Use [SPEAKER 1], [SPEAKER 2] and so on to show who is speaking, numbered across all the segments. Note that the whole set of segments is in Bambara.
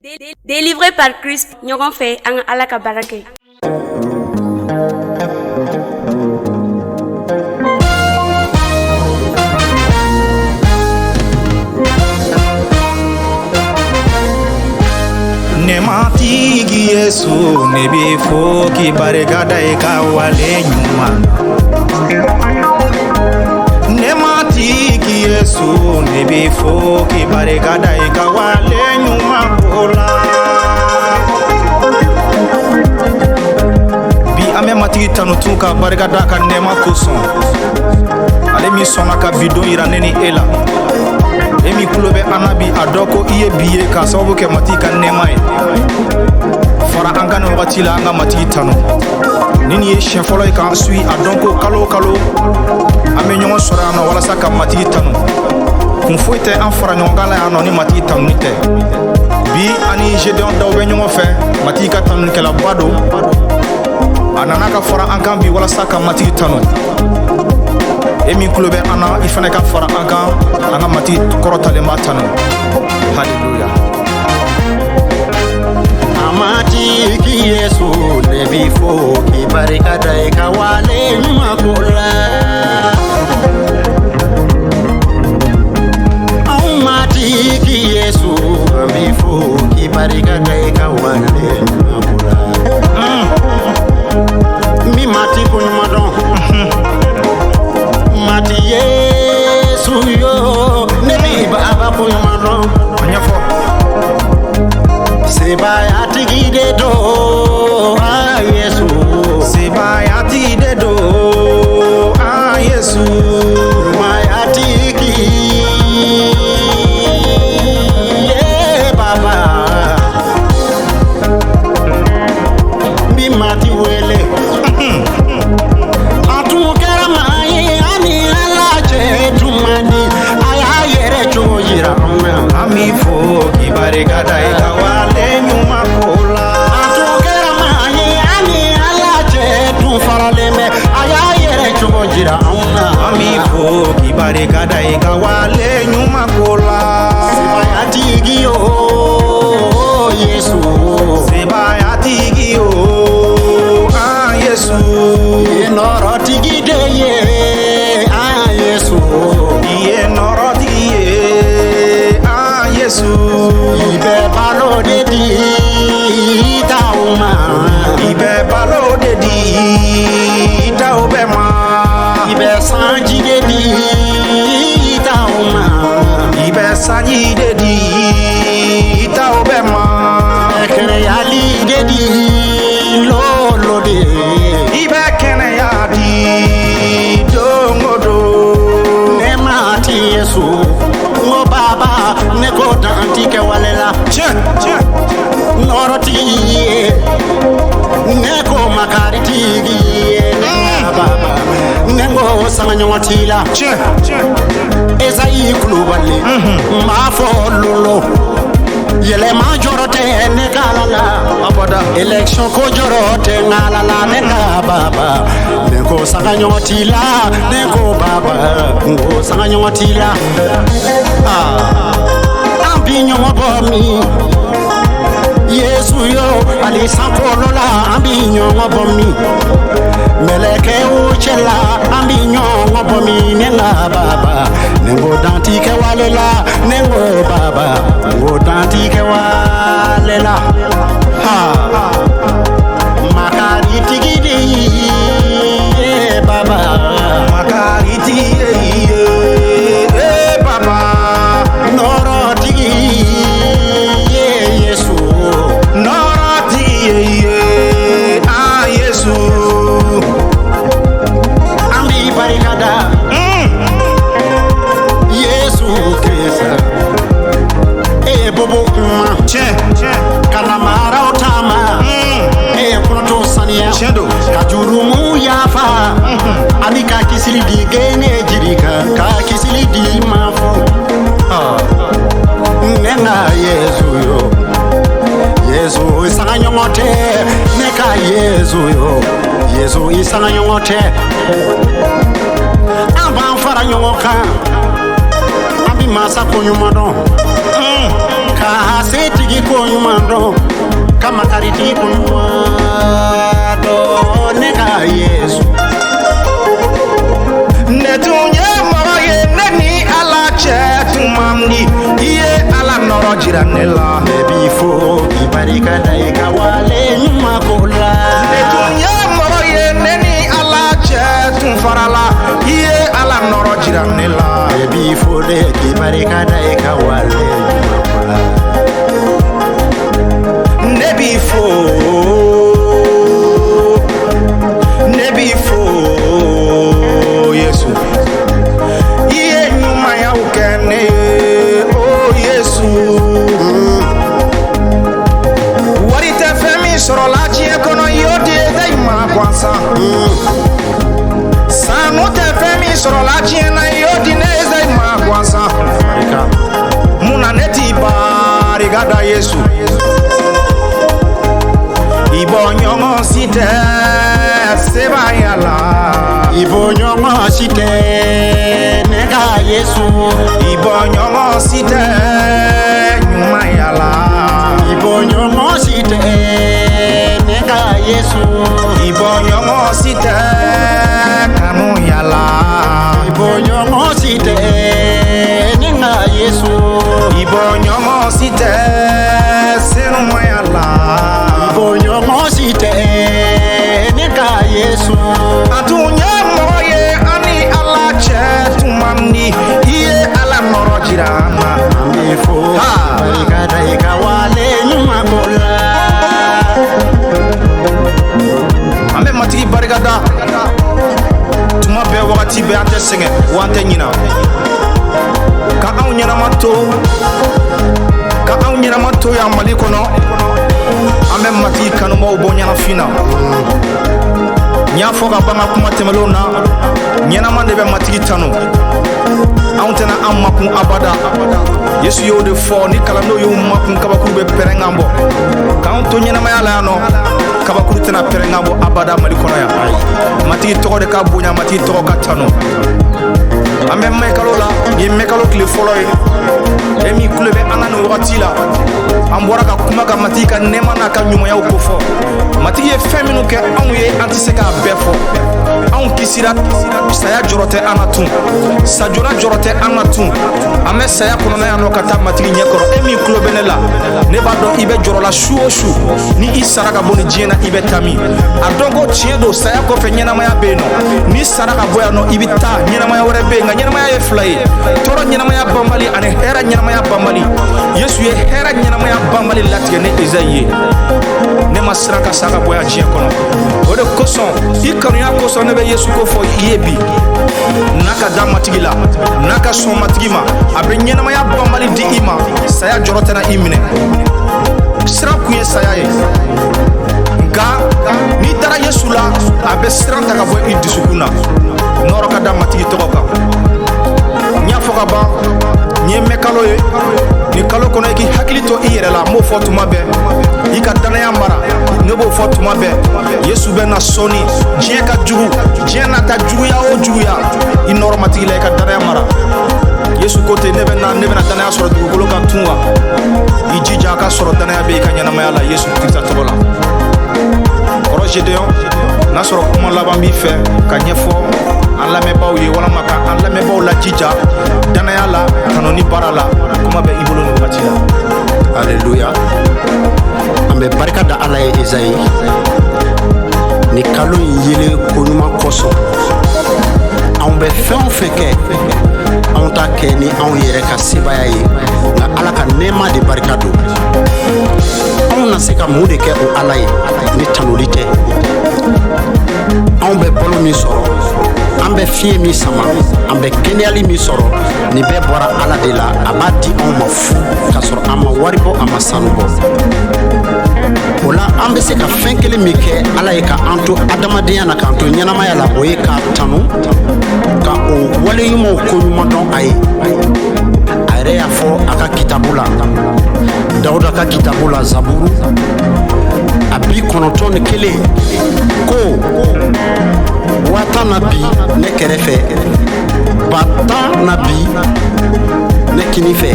[SPEAKER 1] Délivré par Christ, ɲɔgɔn fɛ an ka Ala ka baara kɛ.
[SPEAKER 2] Ne matigi Yesu, ne b'i fo k'i barika da i ka wale ɲuman na. Ne matigi Yesu, ne b'i fo k'i barika da i ka wale ɲuman ko la. Bi an bɛ matigi tanu tun ka barika da a ka nɛɛma kosɔn. Ale min sɔnna ka bi don yira ne ni e la. E min tulo bɛ an na bi, a dɔn ko i ye bi ye k'a sababu kɛ matigi ka nɛɛma ye. Fara an ka nin wagati la, an ka matigi tanu. Ni nin ye siɲɛ fɔlɔ ye k'an suit, a dɔn ko kalo o kalo an bɛ ɲɔgɔn sɔrɔ yan nɔ walasa ka matigi tanu. Kun foyi tɛ an fara ɲɔgɔn kan la yan nɔ ni matigi tanuni tɛ. Bi ani Gédéon Daw bɛ ɲɔgɔn fɛ, matigi ka tanunikɛlaba don. A nana ka fara an kan bi walasa ka matigi tanu. E min tulo bɛ an na, i fana ka fara an kan, an ka matigi kɔrɔtalenba tanu. Haleluya.
[SPEAKER 3] Matigi Yesu, ne b'i fo k'i barika da i ka wale ɲuman ko la. Anw Matigi Yesu, an b'i fo k'i barika da i ka wale ɲuman ko la. Min ma ti ko ɲuman dɔn, Mati Yesu yo, ne b'i baba ko ɲuman dɔn.
[SPEAKER 2] A ɲɛfɔ.
[SPEAKER 3] Sebaayatigi de don, a Yesu.
[SPEAKER 2] Sebaayatigi de don, a Yesu.
[SPEAKER 3] Ɲumanyatigi ye Baba. N bi Mati wele. A tun kɛra maa ye, a ni Ala cɛ tun man di. A y'a yɛrɛ cogo yira an na.
[SPEAKER 2] An b'i fo k'i barika da i ka wale ɲuman ko la.
[SPEAKER 3] A tun kɛra maa ye, a ni Ala cɛ tun faralen bɛ. A y'a yɛrɛ cogo jira anw na.
[SPEAKER 2] An b'i fo k'i barika da i ka wale ɲuman ko la.
[SPEAKER 3] Sebaayatigi yo, Yesu.
[SPEAKER 2] Sebaayatigi yo, an Yesu.
[SPEAKER 3] I ye nɔrɔtigi de ye, an Yesu.
[SPEAKER 2] I ye nɔrɔtigi ye, an Yesu.
[SPEAKER 3] I bɛ balo de di taw ma.
[SPEAKER 2] I bɛ balo de di taw bɛɛ ma.
[SPEAKER 3] I bɛ sanji de di taw ma.
[SPEAKER 2] I bɛ sanji de di taw bɛɛ ma.
[SPEAKER 3] I bɛ kɛnɛyali de di lolo de.
[SPEAKER 2] I bɛ kɛnɛya di don o don.
[SPEAKER 3] Ne ma ti Yesu, n ko baba, ne ko dan ti kɛ wale la.
[SPEAKER 2] Tiɲɛ tiɲɛ.
[SPEAKER 3] Nɔrɔtigi ye, ne ko makaritigi ye, ne ka baba, ne ko sangaɲɔgɔn t'i la.
[SPEAKER 2] Tiɲɛ tiɲɛ.
[SPEAKER 3] Esayi Kulubali, n b'a fɔ lolo, yɛlɛma jɔrɔ tɛ ne ka Ala la.
[SPEAKER 2] Abada.
[SPEAKER 3] Élection ko jɔrɔ tɛ n ka Ala la, ne ka baba, ne ko sangaɲɔgɔn t'i la, ne ko baba, n ko sangaɲɔgɔn t'i la. An bi ɲɔgɔn bɔ min? Yesu yo, ali sankolo la, an bi ɲɔgɔn bɔ min? Mɛlɛkɛw cɛla, an bi ɲɔgɔn bɔ min? Ne ka baba, ne ko dan ti kɛ wale la, ne ko baba, n ko dan ti kɛ wale la. Ha! Makaritigi de ye baba.
[SPEAKER 2] Makaritigi ye, e baba.
[SPEAKER 3] Nɔrɔtigi ye Yesu.
[SPEAKER 2] Nɔrɔtigi ye, an Yesu.
[SPEAKER 3] An b'i barika da. Yesu Krista. E ye bobo kuma.
[SPEAKER 2] Tiɲɛ tiɲɛ.
[SPEAKER 3] Ka namaraw taama. E ye kɔnɔtɔ saniya.
[SPEAKER 2] Tiɲɛ don.
[SPEAKER 3] Ka jurumu yafa. Ani ka kisili di gene jiri kan. Ka kisili di ma fo. Ne ka Yesu yo. Yesu i sangaɲɔgɔn tɛ. Ne ka Yesu yo. Yesu i sangaɲɔgɔn tɛ. An b'an fara ɲɔgɔn kan. An bi masa ko ɲuman dɔn. Ka setigi ko ɲuman Matigi ko dɔn ne ka Yesu.
[SPEAKER 2] Ne tun ye mɔgɔ ye, ne ni Ala cɛ tun man di, i ye Ala nɔrɔ jira ne la.
[SPEAKER 3] Ne b'i fo k'i barika da i ka wale ɲuman ko la.
[SPEAKER 2] Ne tun ye mɔgɔ ye, ne ni Ala cɛ tun farala, i ye Ala nɔrɔ jira ne la.
[SPEAKER 3] Ne b'i fo de k'i barika da i ka wale ɲuman ko la.
[SPEAKER 2] Ne b'i fo, ne b'i fo Yesu, i ye ɲumanyaw kɛ ne ye, o Yesu. Wari tɛ fɛn min sɔrɔla diɲɛ kɔnɔ, i y'o di e ma gansan. Sanu tɛ fɛn min sɔrɔla diɲɛ na, i y'o di ne ma gansan. Mun na ne t'i barika da Yesu? I bɔ ɲɔgɔn si tɛ sebaaya la.
[SPEAKER 3] I bɔ ɲɔgɔn si tɛ ne ka Yesu.
[SPEAKER 2] I bɔ ɲɔgɔn si tɛ ɲumanya la.
[SPEAKER 3] I bɔ ɲɔgɔn si tɛ ne ka Yesu.
[SPEAKER 2] I bɔ ɲɔgɔn si tɛ kanuya la.
[SPEAKER 3] I bɔ ɲɔgɔn si tɛ ne ka Yesu.
[SPEAKER 2] I bɔ ɲɔgɔn si tɛ senumaya la.
[SPEAKER 3] I bɔ ɲɔgɔn si tɛ ne ka Yesu.
[SPEAKER 2] A tun ye mɔgɔ ye, an ni Ala cɛ tun man di, i ye Ala nɔrɔ jira an na.
[SPEAKER 3] An b'i fo barika da i ka wale ɲuman ko la.
[SPEAKER 2] An bɛ Matigi barika da tuma bɛɛ, wagati bɛɛ, an tɛ sɛgɛn wa an tɛ ɲina. Ka anw ɲɛnama to, ka anw ɲɛnama to yan Mali kɔnɔ, an bɛ Matigi kanubaw bɔ ɲɛnafin na. N y'a fɔ ka ban ka kuma tɛmɛlenw na, ɲɛnama de bɛ Matigi tanu. Anw tɛna an makun abada. Yesu y'o de fɔ, ni kalandenw y'u makun, kabakuru bɛ pɛrɛnkan bɔ. K'anw to ɲɛnamaya la yan nɔ, kabakuru tɛna pɛrɛnkan bɔ abada Mali kɔnɔ yan. Matigi tɔgɔ de ka bonya, Matigi tɔgɔ ka tanu. An bɛ mɛkalo la, nin ye mɛkalo tile fɔlɔ ye. E min tulo bɛ an na nin wagati la, an bɔra ka kuma ka Matigi ka nɛɛma n'a ka ɲumanyaw kofɔ. Matigi ye fɛn minnu kɛ anw ye, an tɛ se k'a bɛɛ fɔ. Anw kisira, saya jɔrɔ tɛ an na tun, sajona jɔrɔ tɛ an na tun. An bɛ saya kɔnɔna yan nɔ ka taa Matigi ɲɛkɔrɔ. E min tulo bɛ ne la, ne b'a dɔn i bɛ jɔrɔ la su o su. Ni i sara ka bɔ nin diɲɛ na, i bɛ taa min? A dɔn ko tiɲɛ don, saya kɔfɛ ɲɛnamaya bɛ yen nɔ. N'i sara ka bɔ yan nɔ, i bɛ taa ɲɛnamaya wɛrɛ bɛ yen. Nka ɲɛnamaya ye fila ye, tɔɔrɔ ɲɛnamaya banbali ani hɛrɛ ɲɛnamaya banbali. Yesu ye hɛrɛ ɲɛnamaya banbali latigɛ ne Ezayi ye. Ne ma siran ka sa ka bɔ yan diɲɛ kɔnɔ. O de kosɔn, i kanuya kosɔn, ne bɛ Yesu ko fɔ i ye bi. N'a ka da Matigi la, n'a ka sɔn Matigi ma, a bɛ ɲɛnamaya banbali di i ma. Saya jɔrɔ tɛna i minɛ. Siran kun ye saya ye, nka n'i dara Yesu la, a bɛ siran ta ka bɔ i dusukun na. Nɔrɔ ka da Matigi tɔgɔ kan. N y'a fɔ ka ban, nin ye mɛkalo ye. Nin kalo kɔnɔ, i k'i hakili to i yɛrɛ la. N b'o fɔ tuma bɛɛ, i ka danaya mara. Ne b'o fɔ tuma bɛɛ, Yesu bɛ na sɔɔni. Diɲɛ ka jugu, diɲɛ na taa juguya o juguya, i nɔrɔ Matigi la, i ka danaya mara. Yesu ko ten, ne bɛ na, ne bɛna danaya sɔrɔ dugukolo kan tun wa? I jija a ka sɔrɔ danaya bɛ i ka ɲɛnamaya la, Yesu Kirisa tɔgɔ la. Kɔrɔ Gedeon, n'a sɔrɔ kuma laban b'i fɛ ka ɲɛfɔ an lamɛnbaaw ye, walama ka an lamɛnbaaw lajija danaya la, kanu ni baara la, kuma bɛ i bolo nin wagati la.
[SPEAKER 3] Alléluia. An bɛ barika da Ala ye Ezayi ni kalo in yelen koɲuman kosɔn. Anw bɛ fɛn o fɛn kɛ, anw t'a kɛ ni anw yɛrɛ ka sebaaya ye, nka Ala ka nɛɛma de barika don. Anw na se ka mun de kɛ o Ala ye ni tanuli tɛ? Anw bɛ balo min sɔrɔ, an bɛ fiɲɛ min sama, an bɛ kɛnɛyali min sɔrɔ, nin bɛɛ bɔra Ala de la. A b'a di anw ma fu, k'a sɔrɔ an ma wari bɔ, a ma sanu bɔ. O la, an bɛ se ka fɛn kelen min kɛ Ala ye ka an to adamadenya na, k'an to ɲɛnamaya la, o ye k'a tanu, ka o wale ɲumanw ko ɲuman dɔn a ye. A yɛrɛ y'a fɔ a ka kitabu la, Dawuda ka kitabu la, Zaburu a 91, ko 10 000 na bi ne kɛrɛfɛ, 10 000 na bi Ne kini fɛ,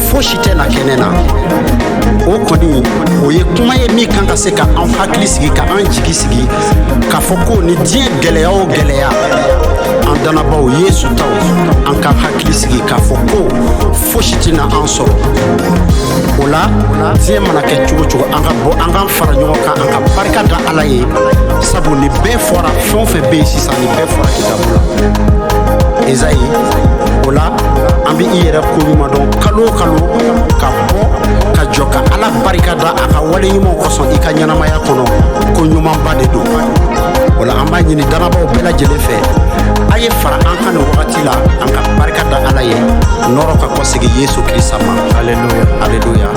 [SPEAKER 3] fosi tɛ na kɛ ne na. O kɔni, o ye kuma ye min kan ka se ka an hakili sigi, ka an jigi sigi, k'a fɔ ko ni diɲɛ gɛlɛya o gɛlɛya, an dannabaw, Yesu taw, an ka hakili sigi k'a fɔ ko fosi tɛna an sɔrɔ. O la, diɲɛ mana kɛ cogo cogo, an ka bɔ, an k'an fara ɲɔgɔn kan, an ka barika da Ala ye, sabu nin bɛɛ fɔra. Fɛn o fɛn bɛ yen sisan, nin bɛɛ fɔra kitabu la, Ezayi. O la, an bɛ i yɛrɛ ko ɲuman dɔn kalo o kalo, ka bɔ ka jɔ ka Ala barika da a ka wale ɲumanw kosɔn i ka ɲɛnamaya kɔnɔ. Ko ɲumanba de don. O la, an b'a ɲini dannabaw bɛɛ lajɛlen fɛ, a ye fara an kan nin wagati la, an ka barika da Ala ye. Nɔrɔ ka kɔsegi Yesu Kirisa ma.
[SPEAKER 2] Aleluya.
[SPEAKER 3] Aleluya,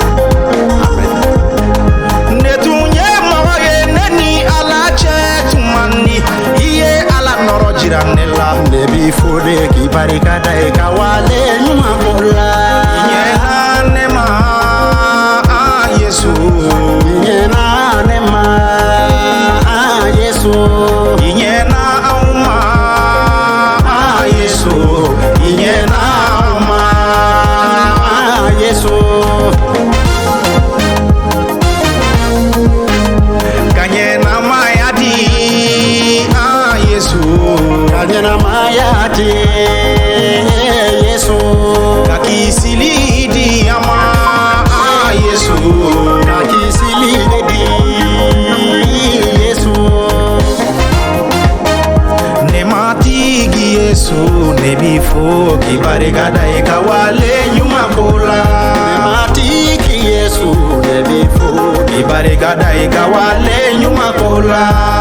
[SPEAKER 3] amen.
[SPEAKER 2] Ne tun ye mɔgɔ ye, ne ni Ala cɛ tun man di. I ye Ala nɔrɔ jira ne la.
[SPEAKER 3] Ne b'i fo de k'i barika da i ka wale ɲuman ko la.
[SPEAKER 2] Ɲɛna ne ma, Yesu.
[SPEAKER 3] Ɲɛna ne ma, Yesu.
[SPEAKER 2] I ɲɛna anw ma, Yesu. I ɲɛna anw ma,
[SPEAKER 3] Yesu.
[SPEAKER 2] Ka ɲɛnamaya di, Yesu.
[SPEAKER 3] Ka ɲɛnamaya di, Yesu.
[SPEAKER 2] Ka kisili di an ma, Yesu.
[SPEAKER 3] Ka kisili de di, Yesu.
[SPEAKER 2] Ne Matigi Yesu, ne b'i fo k'i barika da i ka wale ɲuman ko la.
[SPEAKER 3] Matigi Yesu, ne b'i fo
[SPEAKER 2] K'i barika da i ka wale ɲuman ko la.